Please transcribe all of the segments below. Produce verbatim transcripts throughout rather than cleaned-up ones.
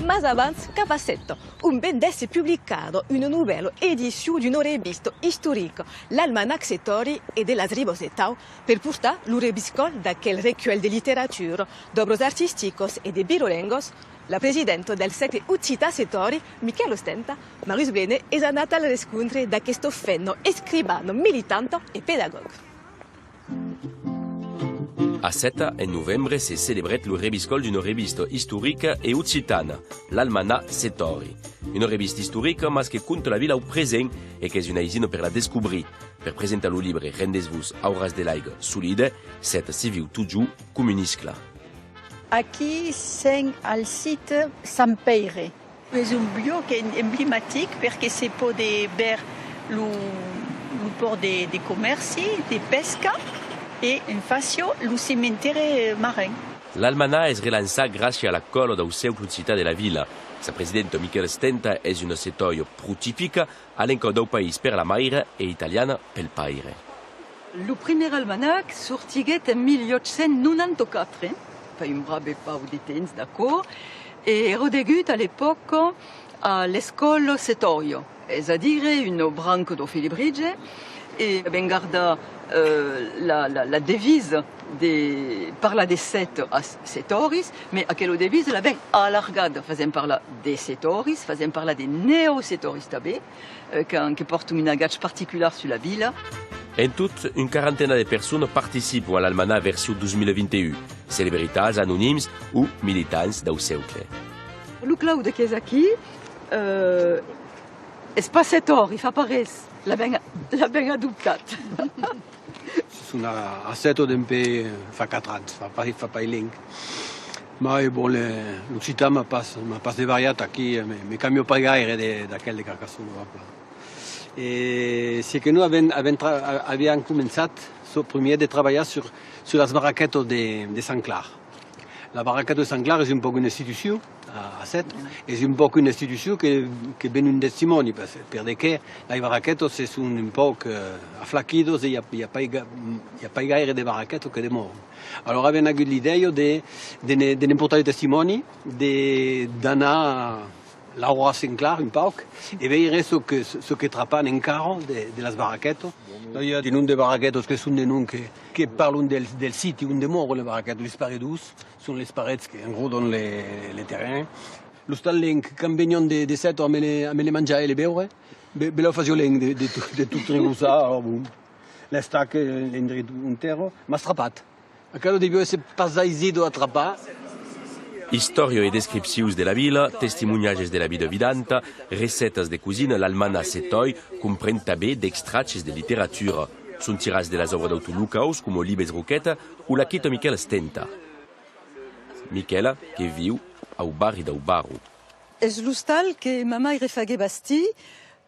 Mas abans, cap a Seta, ont ven d'èsser publicada una novèla edicion d'una revista istorica, l'Almanac Setòri e de las Ribas Setau, per portar lo reviscòl d'aquel recuèlh de literatura, d'òbras artisticas e de virolengas. La presidenta del Cercle Occitan Setòri, Miquèla Stenta, Marius Blene, es anat al rescontre d'aquesta femna escrivana, militanta e pedagòga. A Seta, en novembre, se celebrèt lo reviscòl d'una revista istorica e occitana, l'Almanac Setòri. Una revista istorica, mas que conta la vila au present e qu'es una aisina per la descobrir. Per presentar lo libre Rendetz-vos au ras de l'aiga solide, Seta s'i viu totjorn com un iscla. Aquí sèm al site Sant Pèire. Es un luòc em-, emblematic perque se pòde veire lo, lo pòrt de, de comèrci, de pesca e en fàcia lo cementèri marin. L'Almanac es relançat gràcia a la còla dau Cercle Occitan de la vila. Sa presidenta Miquèla Stenta es una setòia pro tipica, a l'encòp dau país per la maire e italiana pel paire. Lo primièr almanac sortiguèt en mil uèch cents nonanta quatre, fa un brave pauc de temps d'aquò, e èra degut a l'epòca a l'escòla Setòia, es a dire una branca dau Felibritge, e avèm gardat, eh, la, la, la devisa de parlar de Seta a Setòris, mas aquela devisa l'avèm alargada, fasèm parlar de Setòris, fasèm parlar de nèu Setòris tanben, eh, que, que pòrtan un agach particular sus la vila. En tot, un quarantenat de personas participan a l'Almanac version dos mil vint e un, celebritats, anonims o militants dau Cercle. Lo Claude qu'es aquí, eh, es pas setòri, fa pas res, l'avèm, l'avèm adoptat. Son a, a Seta dempuèi, eh, fa quatre ans, fa pas, fa pas luènh. Mai, bon, le, l'occitan m'a pas, m'a pas desvariat aquí, eh, me, me cambia pas gaire de, d'aquel de Carcassona, va plan. E se que nos avèm, avèm tra-, a-, aviam començat, çò primièr, de trabalhar sur, sur las barraquetas de, de Sant Clar. La barraqueta de Sant Clar es un pauc una institucion a, a Seta, es un pauc una institucion que, que ven un testimòni, per, per de que las barraquetas se son un pauc, eh, aflaquidas e i a, i a pas ga-, i a pas gaire de barraquetas que demòran. Alòrs avèm agut l'idèia de, de ne, de ne'n portar de testimòni, de, d'anar laurar a Sant Clar un pauc e veire çò que, çò que trapam encara de, de las barraquetas. I a de noms de barraquetas que son de noms que, que parlan del, del siti ont demòran las barraquetas, los paredons, son les parets que enròdan le, le terren. L'ostal luènh, quand venián de, de Seta amb le, amb le manjar e le beure, be-, belèu fasiá luènh de, de tot, de tot tregossar, alòrs bon, l'estac, l'endret ont èra, m'a trapat. Aquela deviá èsser pas aisida a trapar. Istòria e descripcions de la vila, testimoniatges de la vida vidanta, recètas de cosina, l'Almanac Setòi compren tanben d'extrachis de literatura. Son tirats de las òbras d'autors locaus coma Libes Roqueta o la Quita Miquèla Stenta. Miquèla que viu au barri dau Barro. Es l'ostal que ma maire faguèt bastir,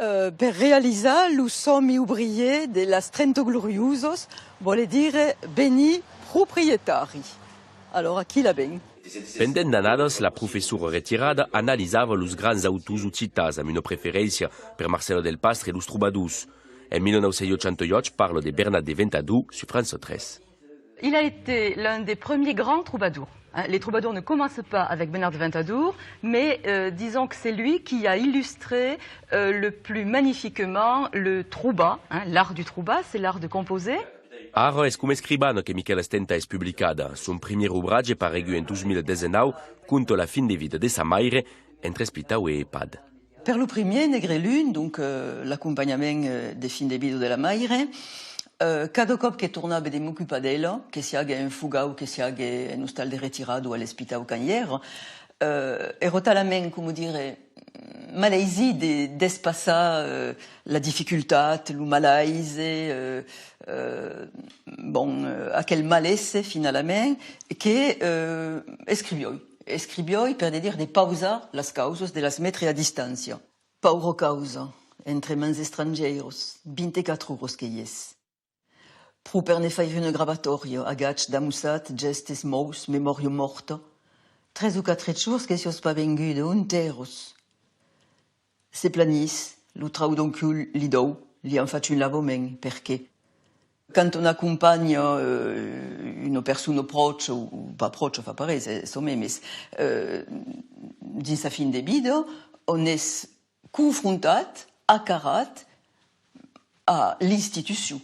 eh, per realizar lo sòmi obrièr de las Trenta Gloriosas, vòle dire venir proprietari. Alòrs aquí l'avèm. Pendent d'annadas, la professora retirada analisava los grands autors occitans amb una preferéncia per Marcèla Delpastre e los trobadors. En mil nòu cents ochanta-uèch parla de Bernat de Ventadorn sus France tres. Il a été l'un des premiers grands troubadours, hein. Les troubadours ne commencent pas avec Bernard de Ventadorn, mais, euh, disons que c'est lui qui a illustré, euh, le plus magnifiquement le trouba, hein. L'art du trouba, c'est l'art de composer. Ara es coma escrivana que Miquèla Stenta es publicada. Son primièr obratge, paregut en dos mil dètz-e-nòu, conta la fin de vida de sa maire entre espitau e EHPAD. Per lo primièr, Negre Lun, donc, euh, l'acompanhament, euh, de fin de vida de la maire, euh, cada còp que tornave de m'ocupar d'ela, que siague en Fogau, que siague en ostal de retirada o a l'espitau quand i èra, euh, èra talament, coma dire, malaisit de, d'espassar, euh, la dificultat, lo malaise, euh, euh, bon, euh, aquel malèsse finalament, que, euh, escriviái. Escriviái per de dire de pausar las causas, de las metre a distància. Paura causa, entre mans estrangèiras, vint-e-quatre oras que i es. Pro per ne faire una gravatòria, agach damossat, gèstes, mots, memòria mòrta. Tres o quatre jorns que siás pas venguda, ont èras? Se planís, lo trauc dau cul li dòu, li an fach un lavament, perqué? Quand on acompanha, euh, una persona pròcha o, o pas pròcha, fa pas res, eh, çò memes, euh, dins sa fin de vida, on es confrontat, acarat a l'institucion.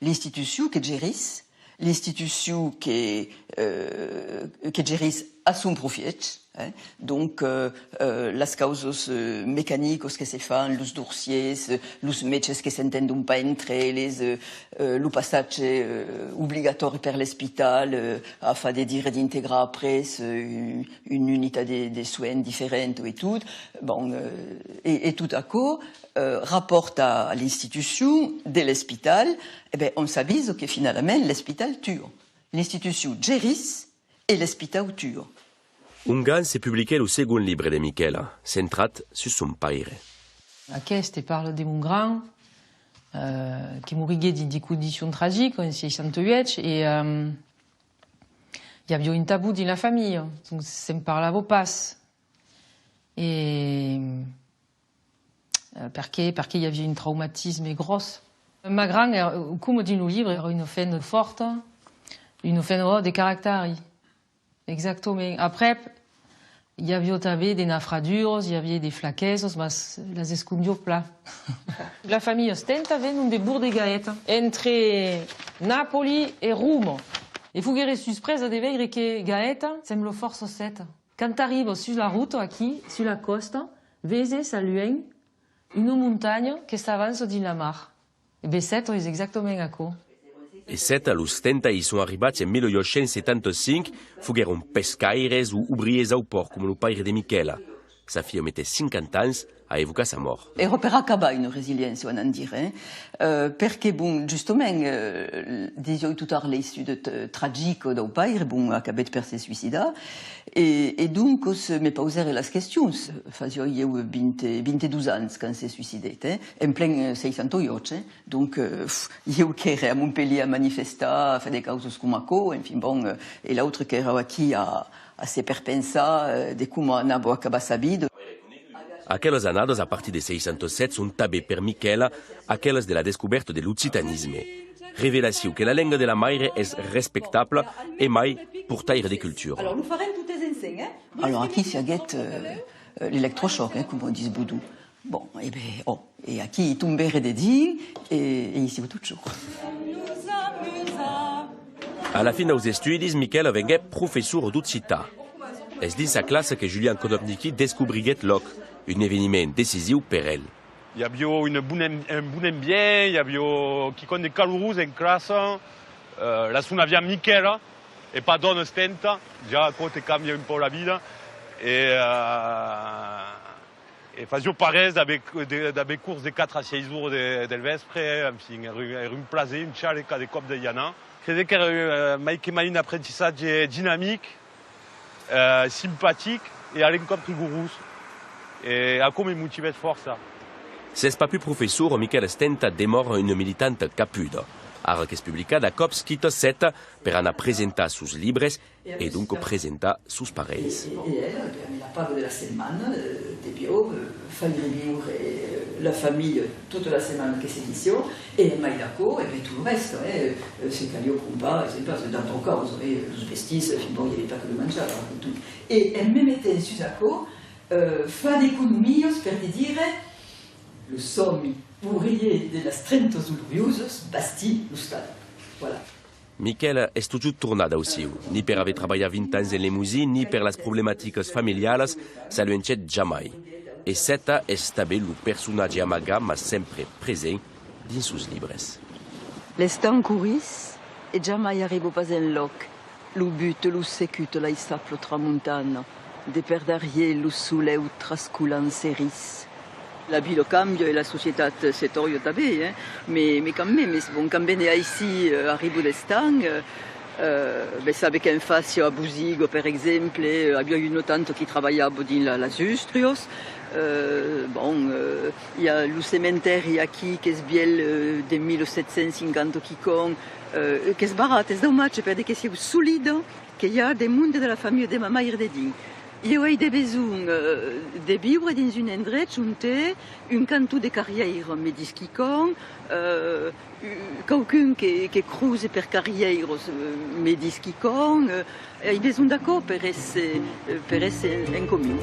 L'institucion que gerís, l'institucion que, euh, que gerís a son profiech, eh? Donc, euh, euh, las causas, euh, mecanicas que se fan, los dossièrs, euh, los mètges que s'entendon pas entre eles, euh, euh, lo passatge, euh, obligatòri per l'espital, euh, a far de dire d'integrar après, euh, un, una unitat de, de soins diferenta e tot, bon, euh, e, e tot aquò, euh, rapòrta a l'institucion de l'espital, e ben, on s'avisa que finalament l'espital tua. L'institucion gerís e l'espital tua. Ongan se publiquèt lo segond libre de Miquèla, centrat sus son paire. Aqueste parla de mon grand, euh, que moriguèt dins de condicions tragicas en seissanta-uèch, e, euh, i aviá un tabú dins la familha, donc se'n parlava pas. E, euh, perque, perque i aviá un traumatisme gròs. Ma grand, èra, coma dins lo libre, èra una femna fòrta, una femna de caractèri. Exactament. Aprèp, i aviá tanben de nafraduras, i aviá de flaquesas, mas las escondiá plan. La familha Stenta venon de Bordegaeta, entre Napoli e Roma. E foguère suspresa de veire que Gaeta sembla fòrça Seta. Quand arribas sus la rota aquí, sus la còsta, veses a luènh una montanha que s'avança dins la mar. E ben, Seta es exactament aquò. E Seta, los Stenta i son arribats en mil uèch cents setanta cinc, foguèron pescaires o obrièrs au pòrt, coma lo paire de Miquèla. Sa filha metèt cinquanta ans a evocar sa mòrt. Èra per acabar una resiliéncia, anam dire, eh? Euh, perque, bon, justament, euh, disiái tot ara l'issue de, tragica dau paire, bon, acabèt per se suicidar, e, e doncas me pausère las questions. Fasiái ieu vint, vint-e-dos ans quand se suicidèt, eh? En plen, euh, seissanta-uèch, eh? Donc, euh, pf, ieu qu'ère a Montpelhièr a manifestar, a far de causas coma aquò, enfin, bon, euh, e l'autre qu'èra aquí a, a se perpensar, euh, de coma anava acabar sa vida. Aquelas annadas, a partir de seissanta-sèt, son tanben per Miquèla aquelas de la descobèrta de l'occitanisme. Revelacion que la lenga de la maire es respectabla e mai portaire de cultura. Alors, lo farem totes ensems, eh? Alors, aquí s'i aguèt, euh, euh, l'electrochòc, eh, coma ditz Bodon. Bon, e ben, ò, e aquí i tombère dedins, e, e i siáu totjorn. A la fin daus estudis, Miquèla venguèt professora d'occitan. Es dins sa classa que Julian Konopnicki descobriguèt l'òc, un eveniment decisiu per el. I aviá un bon am-, un bon ambient, i aviá quicòm de calorós en classa. Euh, la son aviá Miquèla, e pas Dòna Stenta, ja aquò te cambia un pauc la vida. E, euh, E fasiá pas res d'aver, de, d'aver cors de quatre a sièis oras de, del vèspre, enfin, èra, èra un plaser, un chale cada còp de i anar. Crese qu'èra, eh, mai que mai un aprendissatge dinamic, eh, simpatic e a l'encòp rigorós. E aquò me motivèt fòrça. S'es pas pus professora, Miquèla Stenta demòra una militanta capuda. Ara qu'es publicada, a còps quita Seta per anar presentar sos libres e donc presentar sos parents. E, e, e ela, per la paga de la setmana, eh, deviá, eh, faire viure, eh, la familha tota la setmana que seguissiá, e en mai d'aquò, e ben, tot lo rèsta, eh, eh, se caliá crompar, exemple, dab pauc causa, eh, los vestits, enfin, bon, i aviá pas que lo manjar, donc. E en meme temps sus aquò, eh, far d'economias per te dire, lo sòmi obrièr de las Trenta Gloriosas, bastir l'ostal. Voilà. Miquèla es totjorn tornada au siu, ni per aver trabalhat vint ans en Lemosin, ni per las problematicas familialas, s'aluenhèt jamai. E Seta es tanben lo personatge amagat, mas sempre present dins sos libres. L'estam corrís e jamai arriba pas enlòc. Lo buta, lo secuta l'aissabla tramontana. De per darrièr, lo solèu trascolant s'erís. La vila cambia e la societat se tòia tanben, eh? Mès, mès quand mèmes, bon, quand vene aicí, eh, arriba d'estam, eh, eh, ben, sabe qu'en fàcia a Bosiga, per exemple, eh, aviá una tanta qui trabalhava dins la, las ustrias. Eh, bon, eh, i a lo cementèri aquí, qu'es vièlh, eh, de mila sèt cents cinquanta quicòm, eh, qu'es barrat, es domatge, per de que siáu solida, que i a de monde de la familha de ma maire dedins. Ieu ai de besonh, eh, de viure dins un endrech onte un canton de carrièira me ditz quicòm, eh, quauqu'un que, que crose per carrièiras, eh, me ditz quicòm, eh, ai besonh d'aquò per èsser, eh, per èsser en, en comun.